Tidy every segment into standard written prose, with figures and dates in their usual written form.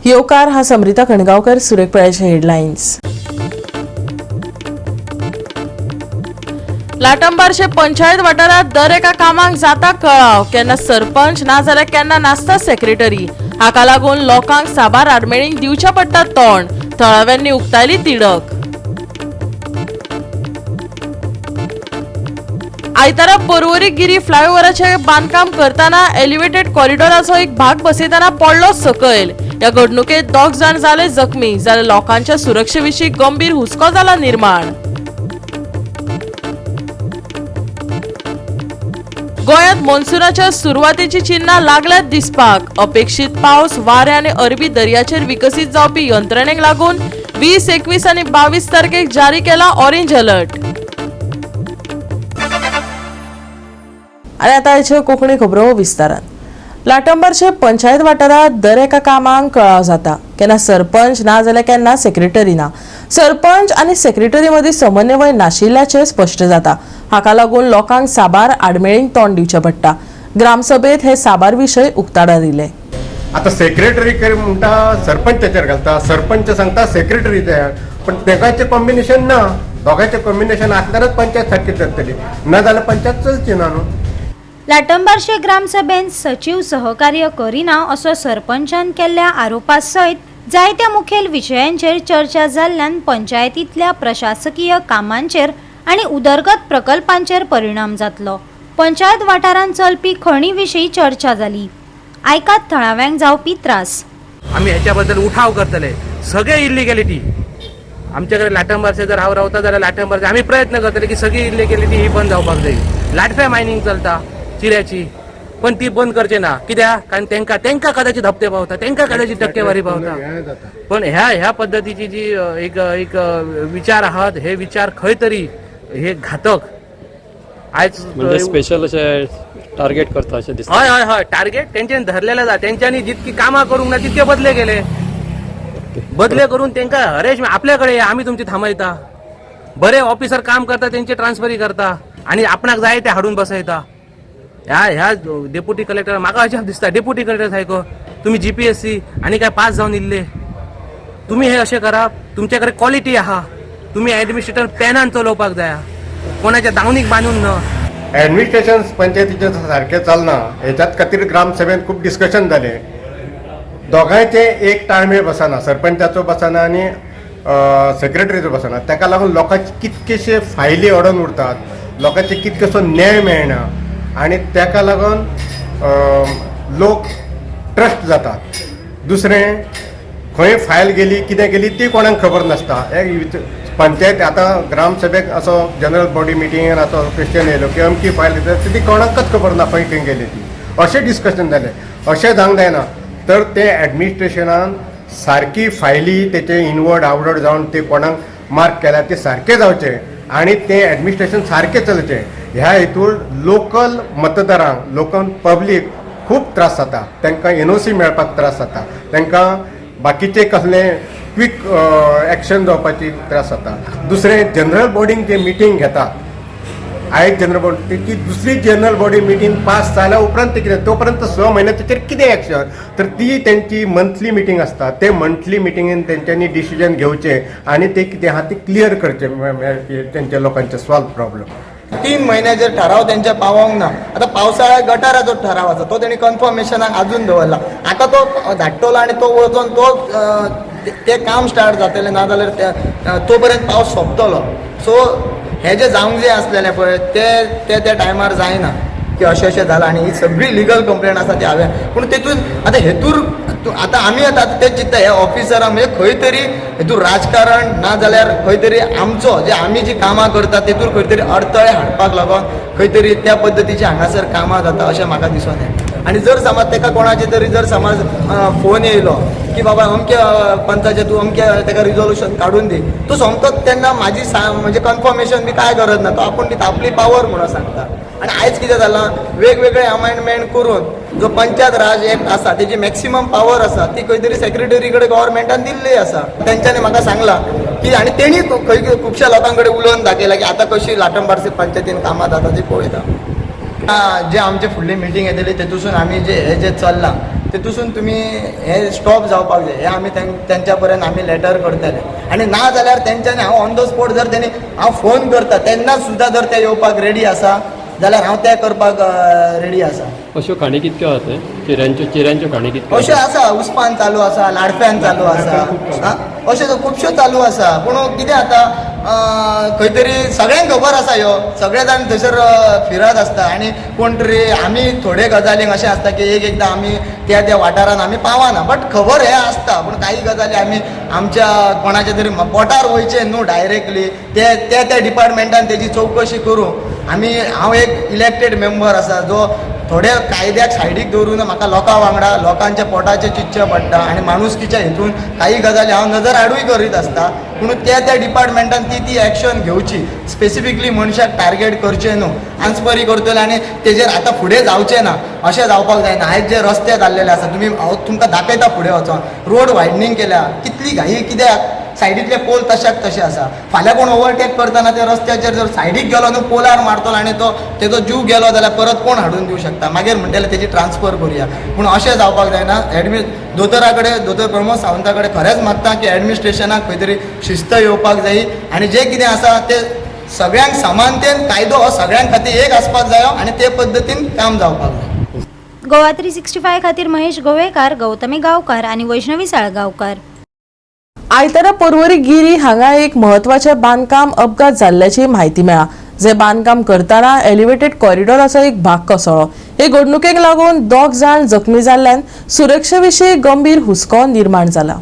येवकार हा समृता कणगावकर. सुरेख पळयाचे हेडलायन्स. लाटंबारशे पंचायत वाठारात दर एका कामाक जाता कळाव. केन्ना सरपंच ना जाल्यार केन्ना नासता सेक्रेटरी. हाका लागून लोकांक साबार आडमेळींक दिवच्या पडटा तोंड. थळाव्यांनी उक्तायली तिडक. आयतारा पर्वरी गिरी फ्लायओव्हराचे बांदकाम करताना एलिव्हेटेड कॉरिडॉराचो एक भाग बसयतना पडलो सकयल. ह्या घडणुकेत दोग जाण जाले जखमी, जाल्यार लोकांच्या सुरक्षेविशीं गंभीर हुस्को जाला निर्माण. गोंयांत मॉन्सुनाच्या सुरवातेची चिन्हां लागल्यात दिसपाक. अपेक्षीत पावस, वारें आनी अरबी दर्याचेर विकसीत जावपी यंत्रणेक लागून 20, 21 आनी 22 तारखेक जारी केला ऑरेंज अलर्ट. आनी आतां हाच्यो कोंकणी खबरो विस्तारान. लाटंबारचे पंचायत वाठारांत दर एका कामाक कळाव जाता. केन्ना सरपंच ना जाल्यार केन्ना सेक्रेटरी ना. सरपंच आनी सेक्रेटरी मदीं समन्वय नाशिल्ल्याचें स्पश्ट जाता. हाका लागून लोकांक साबार आडमेळींक तोंड दिवचें पडटा. ग्रामसभेत हे साबार विशय उक्ताडार येयले. आता सेक्रेटरी कर म्हणटा, सरपंचाचेर घालता, सरपंच सांगता सेक्रेटरी तयार, पण दोगांचें कॉम्बिनेशन ना. दोगांचें कॉम्बिनेशन आसल्यारच पंचायत सारकी चलतली, ना जाल्यार पंचायत चलची ना न्हू. लाटंबारशे ग्रामसभेन सचीव सहकार्य करिना असो सरपंचान केल्ल्या आरोपा सयत जायत्या मुखेल विशयांचेर चर्चा जाल्ल्यान पंचायतींतल्या प्रशासकीय कामांचेर आनी उदरगत प्रकल्पांचेर परिणाम जातलो. पंचायत वाठारांत चलपी खणी विशीं चर्चा जाली. आयकात थळाव्यांक जावपी त्रास. आमी ह्याच्याबद्दल उठाव करतले. सगळे इलिगॅलिटी आमच्याकडे लाटंबारचे जर हांव रावता जाल्यार लाटंबारचे आमी प्रयत्न करतले की सगळी इलिगॅलिटी ही बंद जावपाक जाय. लाटफे मायनिंग चलता चिऱ्याची, पण ती बंद करचे ना. कित्याक? कारण तेंका तेंका कदाचित हप्ते पावता, तेंका कदाचित टक्केवारी पावता. हें जाता. पण ह्या ह्या पद्दतीची जी एक एक विचार आहात, हे विचार खंय तरी हे घातक आयज. म्हणजे स्पेशल अशें टार्गेट करता अशें दिसता. हय हय हय, टार्गेट तेंच्यांनी धरलेले जा. तेंच्यांनी जितकी कामां करूंक ना तितके बदले केले. बदले करून तेंका हरेश आपल्याकडे या, आमी तुमची थांबयता. बरे ऑफिसर काम करता तेंचे ट्रान्सफरी करता आणि आपणाक जाय ते हाडून बसयता. ह्या ह्या डेप्युटी कलेक्टर म्हाका अजाप दिसता. डेप्युटी कलेक्टर सारको तुम्ही जीपीएससी आणि काय पास जावन इल्ले तुम्ही हे अशें करप. तुमचे कडेन क्वॉलिटी आहा. तुम्ही ऍडमिनिस्ट्रेटर पेनान चलोवपाक जाया, कोणाच्या दावणीक बांदून न. ॲडमिनिस्ट्रेशन पंचायतीचें सारकें चलना, हेच्यात खातीर ग्रामसभेन खूब डिस्कशन जालें. दोगांयचें एक ताळमेळ बसना, सरपंचाचो बसना आनी सेक्रेटरीचो बसना. ताका लागून लोकांचे कितकेशे फायली अडोन उरतात, लोकांचे कितकेसो न्याय मेळना आनी ताका लागून लोक ट्रस्ट जातात. दुसरें, खंय फायल गेली, कितें गेली ती कोणाक खबर नासता. हे पंचायत आतां ग्रामसभेक असो जनरल बॉडी मिटींगेन असो क्वेश्चन येयलो की अमकी फायल दिता ती कोणाकच खबर ना खंय खंय गेली ती, अशें डिस्कशन जालें. अशें जावंक जायना. तर ते एडमिनिस्ट्रेशनान सारकी फायली तेचे इनवर्ड आवटवर्ड जावन ते कोणाक मार्क केल्या ते सारकें जावचें आनी तें एडमिनिस्ट्रेशन सारकें चलचें. ह्या हेतूर लोकल मतदारांक, लोकल पब्लीक खूब त्रास जाता. तांकां एनओसी मेळपाक त्रास जाता, तांकां बाकीचे कसले क्विक एक्शन जावपाची त्रास जाता. दुसरें, जनरल बॉडीन जे मिटींग घेता आयज जनरल बॉडी, ती दुसरी जनरल बॉडी मिटींग पास जाल्या उपरांत ते कितें, तो पर्यंत 6 म्हयने तेचेर कितें एक्शन? तर ती तेंची मंथली मिटींग आसता. ते मंथली मिटिंगेन तेंच्यांनी डिसिजन घेवचें आनी ते कितें आहा ते क्लियर करचें, तेंच्या लोकांचे सॉल्व प्रॉब्लम. 3 म्हयन्याचेर ठराव तेंचे पावोंक ना. आतां पावसाळ्या गटाराचो ठराव आसा, तो तेणी कन्फर्मेशनाक आजून दवरला. आतां तो धाडटलो आनी तो वचोन तो ते काम स्टार्ट जातलें, ना जाल्यार तो पर्यंत पावस सोंपतलो. सो हे जे जावंक जाय आसलेलें पळय ते ते त्या टायमार जायना की अशें अशें जालां आनी ही सगळी लिगल कंप्लेन आसा ती हांवें. पूण तेतून आतां हेतूर आतां आमी आतां ते चिंत्ता हे ऑफिसरां म्हणजे खंय तरी हेतूर राजकारण ना जाल्यार खंय तरी आमचो जे आमी जी कामां करता तेतूर खंय तरी अडथळे हाडपाक लागून खंय तरी त्या पद्दतीची हांगासर कामां जाता अशें म्हाका दिसून येता. आनी जर समज तेका कोणाचे तरी जर समज फोन येयलो की बाबा अमक्या पंचाचे तूं अमक्या तेका रिजोल्युशन काडून दी, तो सोमतोच तेन्ना म्हाजी म्हणजे कन्फर्मेशन बी काय गरज ना, तो आपूण दिता, आपली पावर म्हणून सांगता. आनी आयज कितें जालां, वेगवेगळे अमेंडमेंट करून जो पंचायत राज एक्ट आसा तेजी मॅक्सिमम पावर आसा ती खंय तरी सेक्रेटरी कडेन गव्हर्मेंटान दिल्ली आसा. तेंच्यांनी म्हाका सांगलां की आनी तेणी खंय खुबश्या लोकां कडेन उलोवन दाखयलां की आतां कशी लाटंबारसी पंचायतीन कामां जाता ती पळयता. जे आमचे फुडली मिटींग येतली तेतूसून आमी जे हे जे चल्लां तेतूसून तुमी हे स्टॉप जावपाक जाय. हे आमी तेंच्या पर्यंत आमी लेटर करतले आनी ना जाल्यार तेंच्यांनी हांव ऑन the spot जर तेणी हांव फोन करता तेन्ना सुद्दां जर ते येवपाक रेडी आसा जाल्यार हांव तें करपाक रेडी आसा. अश्यो खाणी कितक्यो आहा थंय? चिऱ्यांच्यो खाणी कितक्यो? अश्यो आसा, उस्पान चालू आसा, लाडफ्यान चालू आसा, अश्यो खुबश्यो चालू आसा. पूण कितें जाता खंय तरी सगळ्यांक खबर आसा, ह्यो सगळे जाण थंयसर फिरत आसता आनी कोण तरी आमी थोडे गजालींक अशें आसता की एक एकदां आमी त्या त्या वाठारान आमी पावना, बट खबर हें आसता. पूण काही गजाली आमी आमच्या कोणाच्या तरी पोटार वयचें न्हू डायरेक्टली, ते त्या त्या डिपार्टमेंटान तेजी चवकशी करूं. आमी हांव एक इलेक्टेड मेंबर आसा जो थोड्या कायद्याक सायडीक दवरून म्हाका लोकां वांगडा लोकांच्या पोटाचें चिंतचें पडटा आनी माणुसकीच्या हितून काही गजाली हांव नजर आडूय करीत आसता. पूण त्या त्या डिपार्टमेंटान ती ती एक्शन घेवची, स्पेसिफिकली मनशाक टार्गेट करचें न्हू, आन्सपरी करतले आनी तेजेर आतां फुडें जावचें ना, अशें जावपाक जायना. आयज जे रस्ते जाल्लेले आसा तुमी हांव तुमकां दाखयता फुडें वचोन, रोड वायडनींग केल्या, कितली घाई कित्याक, सायडींतले पोल तशाक तशे आसा. फाल्यां कोण ओवरटेक करतना त्या रस्त्याचेर जर सायडीक गेलो न्हू पोलार मारतलो आनी तो तेजो जीव गेलो जाल्यार परत कोण हाडून दिवं शकता? मागीर म्हणटले तेजी ट्रान्सफर करुया. पूण अशें जावपाक जायना. दोतोरा कडेन, दोतोर प्रमोद सावंता कडेन खरेंच मागता की एडमिनिस्ट्रेशनाक खंय तरी शिस्त येवपाक जायी आनी जें कितें आसा तें सगळ्यांक समानतेन, कायदो हो सगळ्यां खातीर एक आसपाक जायो आनी ते पद्दतीन काम जावपाक जाय. गोवा 365 खातीर महेश गोवेकार, गौतमी गांवकार आनी वैष्णवी साळगांवकार. आयतारा पर्वरी गिरी हांगा एक म्हत्वाचें बांदकाम अपघात जाल्ल्याची म्हायती मेळ्ळा. जे बांदकाम करतना एलिवेटेड कॉरिडॉराचो एक भाग कोसळ्ळो. हे घडणुकेक लागून 2 जाण जखमी जाल्ल्यान सुरक्षे विशीं गंभीर हुस्को निर्माण जाला.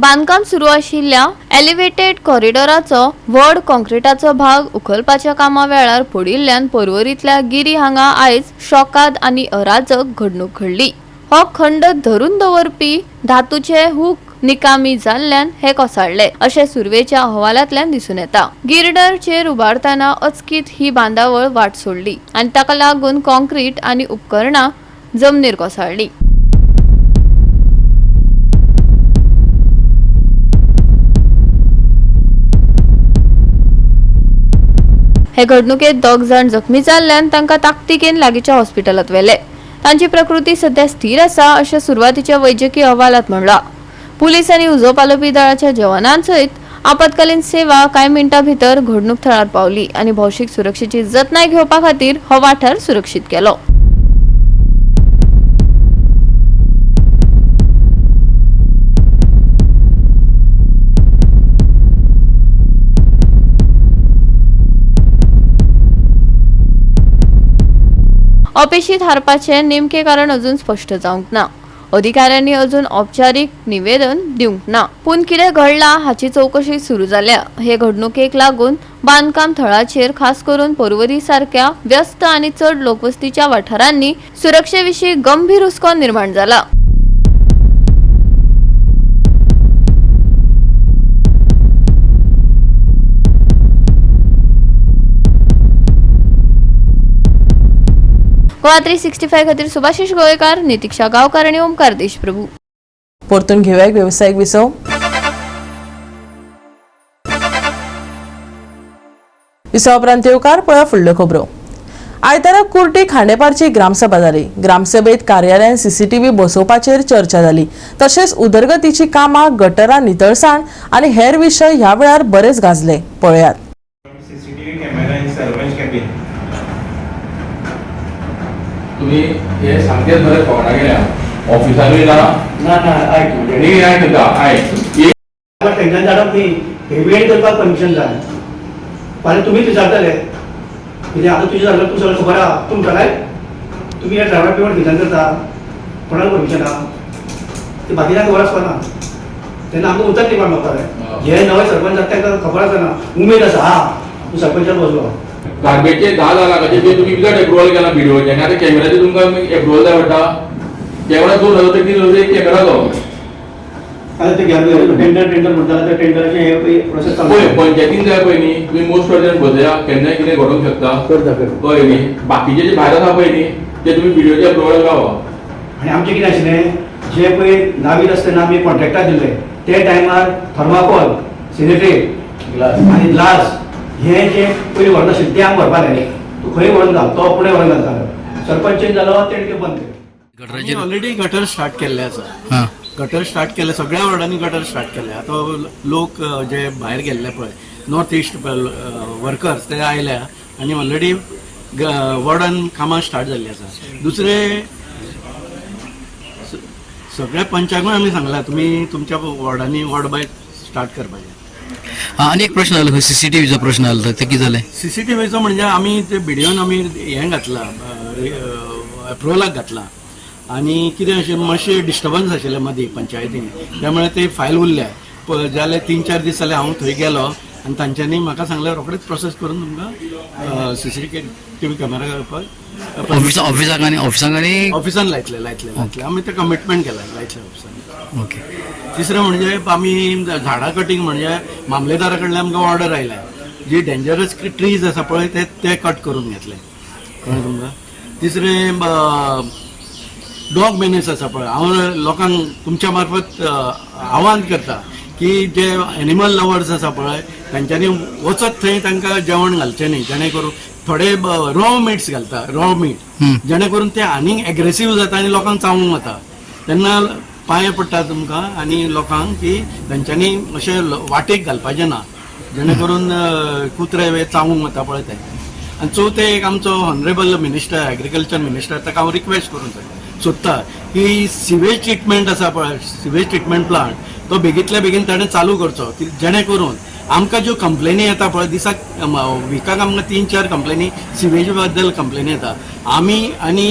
बांदकाम सुरू आशिल्ल्या एलिवेटेड कॉरिडॉराचो व्हड कॉन्क्रिटाचो भाग उखलपाच्या कामा वेळार पडिल्ल्यान पर्वरींतल्या गिरी हांगा आयज शोकाद आनी अराजक घडणूक घडली. हो खंड धरून दवरपी धातूचे हूक निकामी जाल्ल्यान हे कोसळ्ळे अशें सुरवेच्या अहवालांतल्यान दिसून येता. गिरडरचेर उबारतना अचकीत ही बांदावळ वाट सोडली आनी ताका लागून कॉन्क्रीट आनी उपकरणां जमनीर कोसळ्ळीं. हे घडणुकेत 2 जाण जखमी जाल्ल्यान तांकां ताकतिकेन लागींच्या हॉस्पिटलांत व्हेले. तांची प्रकृती सध्या स्थिर आसा अशें सुरवातीच्या वैजकी अहवालांत म्हणलां. पुलीस आनी उजो पालोवपी दळाच्या जवानांसयत आपत्कालीन सेवा कांय मिनटां भितर घडणूक थळार पावली आनी भौशीक सुरक्षेची जतनाय घेवपा खातीर हो वाठार सुरक्षीत केलो. अपेशी थारपाचें नेमकें कारण अजून स्पश्ट जावंक ना. अधिकाऱ्यांनी अजून औपचारीक निवेदन दिवंक ना, पूण कितें घडलां हाची चवकशी सुरू जाल्या. हे घडणुकेक लागून बांदकाम थळाचेर खास करून पर्वरी सारक्या व्यस्त आनी चड लोकवस्तीच्या वाठारांनी सुरक्षे विशीं गंभीर हुस्को निर्माण जाला. गोवा 365 खातीर सुभाषिष गोवेकार, नितिक्षा गांवकार आनी ओमकार देशप्रभू. परतून घेवया एक वेवसायीक विसव. विसवा उपरांत येवकार पळया फुडल्यो खबरो. आयतारा कुर्टी खांडेपारची ग्रामसभा जाली. ग्रामसभेत कार्यालयान सीसीटीव्ही बसोवपाचेर चर्चा जाली. तशेंच उदरगतीची कामां, गटरां नितळसाण आनी हेर विशय ह्या वेळार बरेच गाजले. पळयात. CCTV camera in sarpanch cabin. तुम्ही हे सामकेच बरें खबरा गेल्या ऑफिसारूय ना ना ना आयक न्ही आयक तुका आयक थंयच्यान धाडप न्ही, पेमेंट करपाक परमिशन जाय. फाल्यां तुमीच विचारतले कित्याक आतां तुजें जाल्लें तूं सगळें खबर आहा. तूं म्हणटाले तुमी हे ड्रायव्हर पेमेंट खंयच्यान करता, कोणाक परमिशन आहा ते बाकीच्यांक खबर आसपा ना. तेन्ना आमकां उतर दिवपाक मेळपाक जाय. हे नवे सरपंच आसा तांकां खबर आसना, उमेद आसा हा तूं सरपंचान बसलो. गार्बेजचे 10 लाखाचे बिल तुम्ही विदाउट एप्रुवल केला बिडीओचे आनी आतां कॅमेराचे तुमकां एप्रुवल जाय पडटा. कॅमेरा 2000 ते 3000 एक कॅमेरा तो आतां ते टेंडर टेंडर म्हणटा त्या टेंडराचें हे प्रोसेस चालू. पळय पंचायतीन जाय पळय न्ही तुमी मोस्ट अर्जंट बसया, केन्नाय कितें घडोवंक शकता. करता करता कळ्ळें न्ही. बाकीचे जे भायर आसा पळय न्ही ते तुमी बिडीओचे एप्रुवल गावा. आनी आमचें कितें आशिल्लें जे पळय नावीत आसतना आमी कॉन्ट्रॅक्टाक दिल्ले ते टायमार थर्माकोल, सॅनिटरी आनी ग्लास हें जें पयलीं व्हरनाशिल्लें तें आमी व्हरपा लायलें. तूं खंय व्हरून घाल, तो फुडें व्हरून घालतालो. सरपंच चेंज जालो, तेणें तें बंद केलें. ऑलरेडी गटर स्टार्ट केल्ले आसा. गटर स्टार्ट केले, सगळ्या वॉर्डांनी गटर स्टार्ट केले. आतां लोक जे भायर गेल्ले पळय, नॉर्थ इस्ट वर्कर्स, ते आयल्या आनी ऑलरेडी वॉर्डान कामां स्टार्ट जाल्ली आसा. दुसरे सगळ्या पंचांकूय आमी सांगला, तुमी तुमच्या वॉर्डांनी वॉर्ड बाय स्टार्ट करपाचें. आनी एक प्रश्न आलो, सीसीटीव्हीचो प्रश्न आलो, ते कितें जालें? सीसीटीव्हीचो म्हणजे आमी ते बिडिओन आमी हें घातला, एप्रुवलाक घातला आनी कितें अशें मातशें डिस्टर्बन्स आशिल्लें मदीं पंचायतीन, त्यामुळे ते फायल उरल्या. जाले 3-4 दीस जाले, हांव थंय गेलो आनी तांच्यांनी म्हाका सांगलें, रोखडेच प्रोसेस करून तुमकां सीसीटीव्ही कॅमेरा करपाक. ऑफिसाक आनी ऑफिसांक आनी ऑफिसान लायतले, लायतले, लायतले. आमी ते कमिटमेंट केला, लायतले ऑफिसान. तिसरें म्हणजे आमी झाडां कटींग, म्हणजे मामलेदारा कडल्यान आमकां ऑर्डर आयल्या, जी डेंजरस ट्रीज आसा पळय, ते ते कट करून घेतले, कळ्ळें तुमकां? तिसरें, डॉग मेनेस आसा पळय, हांव लोकांक तुमच्या मार्फत आव्हान करता की जे एनिमल लवर्स आसा पळय, तांच्यांनी वचत थंय तांकां जेवण घालचें न्ही, जेणे करून थोडे रॉ मिट्स घालता, रॉ मीट, जेणे करून ते आनीक एग्रेसीव जाता आनी लोकांक चावूंक वता. तेन्ना पांये पडटा तुमकां आनी लोकांक की तांच्यांनी अशें वाटेक घालपाचें ना, जेणे करून कुत्रे वे चावूंक वता पळय ते. आनी चवथें एक, आमचो ऑनरेबल मिनिस्टर, एग्रीकल्चर मिनिस्टर, ताका हांव रिक्वेस्ट करूंक सोदता की सिवेज ट्रिटमेंट आसा पळय, सिवेज ट्रिटमेंट प्लांट, तो बेगींतल्या बेगीन ताणें चालू करचो, जेणे करून आमकां ज्यो कंप्लेनी येता पळय, दिसाक विकाक आमकां तीन चार कंप्लेनी सिवेज बद्दल कंप्लेनी येता. आमी आनी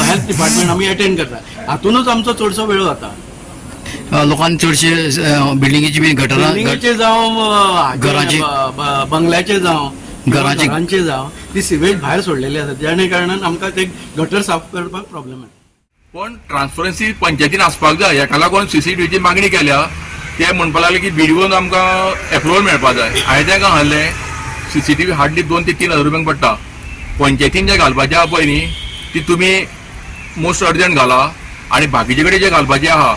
हेल्थ डिपार्टमेंट आमी एटेंड करता, हातूनच आमचो चडसो वेळ वता. लोकांनी चडशे बिल्डिंगेची बी गटरां बिल्डिंगेचे जावं, हाचे, घराचे. बंगल्याचे जावं, घराचे. घरांचे जावं, ती सिवेज भायर सोडलेली आसा, जेणे कारणान आमकां ते गटर साफ करपाक प्रॉब्लेम येता. पण ट्रान्सपरन्सी पंचायतीन आसपाक जाय. हेका लागून सीसीटीव्हीची मागणी केल्या. ते म्हणपाक लागले की बीडीओन आमकां एप्रुवल मेळपा जाय. हांवें तांकां सांगलें, सीसीटीव्ही हार्डली 2 ते 3 हजार रुपयांक पडटा. पंचायतीन जे घालपाचे आहा पळय न्ही, ती तुमी मोस्ट अर्जंट घाला आनी बाकीचे कडेन जे घालपाचे आहा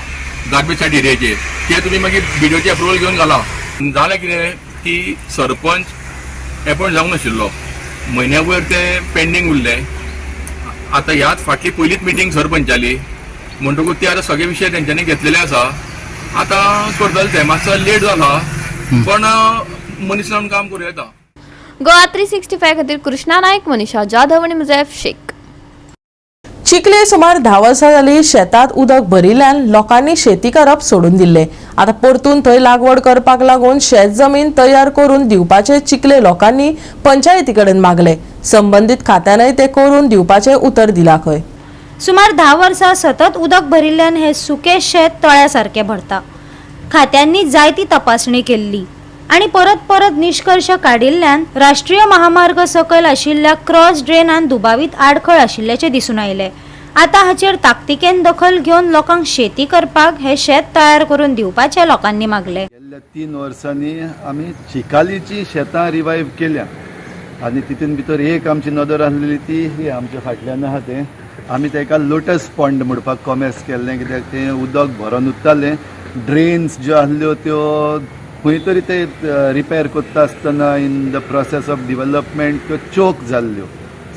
गार्बेज सायड एरियाचे, ते तुमी मागीर बीडीओचे एप्रुवल घेवन घाला. जालें कितें की सरपंच एपॉयंट जावंक नाशिल्लो, म्हयन्या वयर ते पेंडींग उरले. आतां ह्याच फाटली पयलीच मिटींग सरपंचाली, म्हणटकूच ते आतां सगळे विशय तेंच्यांनी घेतलेले आसा. आतां करतले ते, मातसो लेट जाला, पण मनीस लावन काम करूं येता. गोवा 365 खातीर कृष्णा नायक, मनीषा जाधव आनी मुजैफ शेख. चिखले सुमार 10 वर्सां जाली शेतात उदक भरिल्ल्यान लोकांनी शेती करप सोडून दिल्ले. आतां परतून थंय लागवड करपाक लागून शेत जमीन तयार करून दिवपाचे चिखले लोकांनी पंचायती कडेन मागले. संबंदीत खात्यानय ते करून दिवपाचे उतर दिला खंय. सुमार 10 वर्सां सतत उदक भरिल्ल्यान हें सुकें शेत तळ्या सारकें भरता. खात्यांनी जायती तपासणी केल्ली आनी परत परत निश्कर्श काडिल्ल्यान राष्ट्रीय महामार्ग सकयल आशिल्ल्या क्रॉस ड्रेनान दुबावीत आडखळ आशिल्ल्याचें दिसून आयलें. आतां हाचेर ताकतिकेन दखल घेवन लोकांक शेती करपाक हें शेत तयार करून दिवपाचें लोकांनी मागलें. गेल्ल्या 3 वर्सांनी आमी चिकालीची शेतां रिवायव केल्या आनी तितून भितर एक आमची नदर आसलेली ती ही आमच्या फाटल्यान आहा तें. आमी ताका लोटस पॉन्ड म्हणपाक कॉमेस केल्लें, कित्याक तें उदक भरोन उत्तालें. ड्रेन्स ज्यो आसल्यो त्यो खंय तरी ते रिपेर करता आसतना in the process of development त्यो चोक जाल्ल्यो,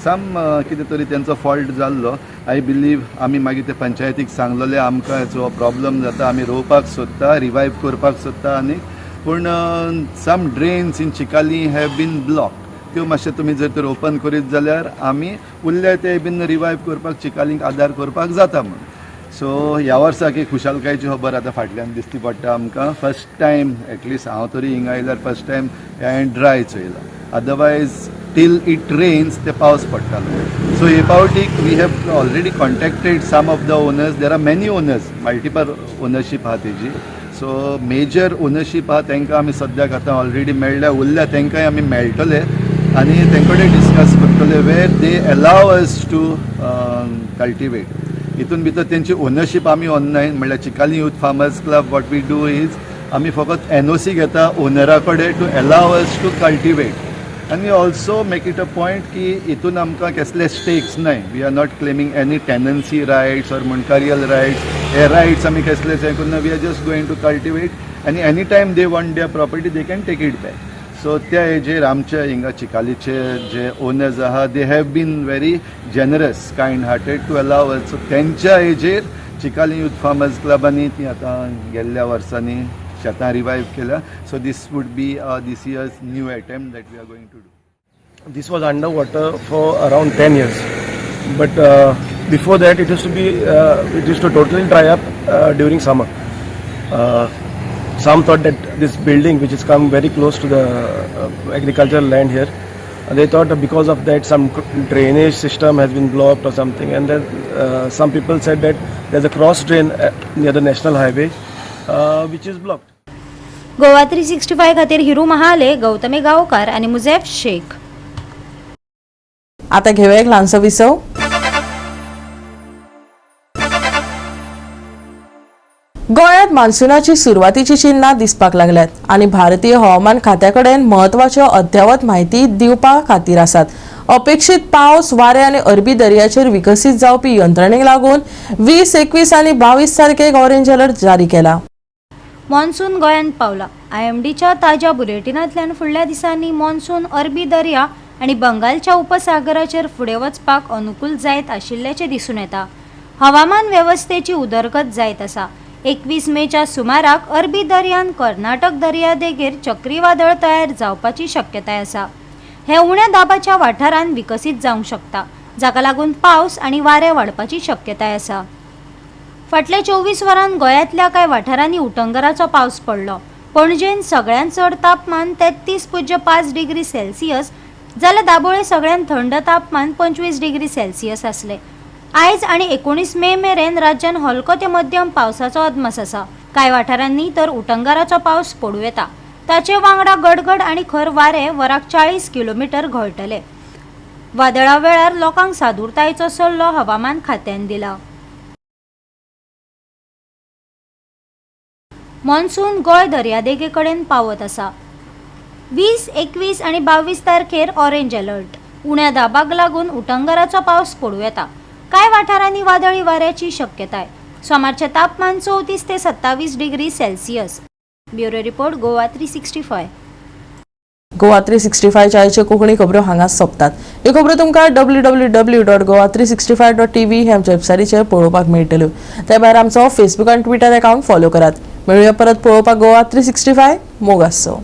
सम कितें तरी तेंचो फॉल्ट जाल्लो, I believe. आमी मागीर ते पंचायतीक सांगलेले, आमकां हेचो प्रॉब्लम जाता, आमी रोवपाक सोदता, रिवायव करपाक सोदता, आनी पूण some drains in Chicalim have been block, त्यो मातशे तुमी जर तर ओपन करीत जाल्यार आमी उरल्या ते बीन रिवायव करपाक चिकालींक आदार करपाक जाता म्हूण. सो ह्या वर्साक एक खुशालकायेची खबर आतां फाटल्यान दिसती पडटा आमकां. फर्स्ट टायम, एटलिस्ट हांव तरी हिंगा आयल्यार फर्स्ट टायम हांवें ड्राय चोयलां. अदरवायज टील it rains ते पावस पडटालो. सो हे फावटीक we have already contacted some of the owners. There are many owners, multiple ownership आहा तेजी. सो मेजर ओनरशीप आहा तांकां आमी सद्याक आतां ऑलरेडी मेळ्ळ्या, उरल्या तांकांय आमी मेळटले आनी तेंचे कडेन डिस्कस करतले where they allow us to cultivate. हितून भितर तेंची ओनरशीप आमी ऑनलायन, म्हणल्यार Chicalim youth farmers club, what we do is आमी फकत एनओसी घेता ओनरा कडेन to allow us to cultivate, आनी also make it a point की हितून आमकां कसले स्टेक्स नाय. We are not claiming any tenancy rights or मुंडकारियल rights. हे रायट्स आमी कसलेच हें करिना. We are just going to cultivate आनी any time they want their property, they can take it back. So त्या हेजेर आमचे हिंगा चिकालीचे जे ओनर्स आहा, they have been very generous, kind hearted to allow. So तेंच्या हेजेर चिकाली यूथ फार्मर्स क्लबांनी ती आतां गेल्ल्या वर्सांनी शेतां रिवायव केल्या. So this would be this year's new attempt that we are going to do. This was underwater for around 10 years, but before that it used to totally dry up during summer. Some thought that this building, which has come very close to the agricultural land here, they thought that because of that some drainage system has been blocked or something, and then some people said that there's a cross drain near the national highway which is blocked. Goa 365 खातीर हिरू महाले, गौतमी गांवकार आनी मुझेफ शेख. आता घेऊया एक ल्हानसो विसव. गोंयांत मान्सुनाची सुरवातीची चिन्हां दिसपाक लागल्यात आनी भारतीय हवामान खात्या कडेन म्हत्वाच्यो अद्यावत म्हायती दिवपा खातीर आसात. अपेक्षीत पावस, वारें आनी अरबी दर्याचेर विकसीत जावपी यंत्रणेक लागून 20, 21 आनी 22 तारखेक ऑरेंज अलर्ट जारी केला. मॉन्सून गोंयांत पावला. आयएमडीच्या ताज्या बुलेटिनांतल्यान फुडल्या दिसांनी मॉन्सून अरबी दर्या आनी बंगालच्या उपसागराचेर फुडें वचपाक अनुकूल जायत आशिल्ल्याचें दिसून येता. हवामान वेवस्थेची उदरगत जायत आसा. 21 मेच्या सुमाराक अरबी दर्यान कर्नाटक दर्यादेगेर चक्रीवादळ तयार जावपाची शक्यताय आसा. हे उण्या दाबाच्या वाठारांत विकसीत जावंक शकता, जाका लागून पावस आनी वारें वाडपाची शक्यताय आसा. फाटल्या 24 वरांत गोंयांतल्या कांय वाठारांनी उटंगराचो पावस पडलो. पणजेन सगळ्यांत चड तापमान 33.5 डिग्री सेल्सियस जाल्यार दाबोळे सगळ्यांत थंड तापमान 25 डिग्री सेल्सियस आसलें. आयज आनी 19 मे मेरेन राज्यान हलको ते मध्यम पावसाचो अदमास आसा. कांय वाठारांनी तर उटंगाराचो पावस पडूं येता. ताचे वांगडा गडगड आनी खर वारें वराक 40 किलोमिटर घोळटले. वादळा वेळार लोकांक सादुरतायेचो सल्लो हवामान खात्यान दिला. मॉन्सून गोंय दर्यादेगे कडेन पावत आसा. 20, 21 आनी 22 तारखेर ऑरेंज अलर्ट. उण्या दाबाक लागून उटंगाराचो पावस पडूं येता. कांय वाठारांनी वादळी वाऱ्याची शक्यताय. सोमारचें तापमान 34 ते 27 degree Celsius. Bureau report, Goa 365. Goa 365 आयच्यो कोंकणी खबरो हांगा सोंपतात. ह्यो खबरो तुमकां www.goa365.tv ह्या आमच्या वेबसायटीचेर पळोवपाक मेळटल्यो. ते भायर आमचो फेसबूक आनी ट्विटर अकाउंट फॉलो करात. मेळुया परत पळोवपाक गोवा 365. मोग आसचो.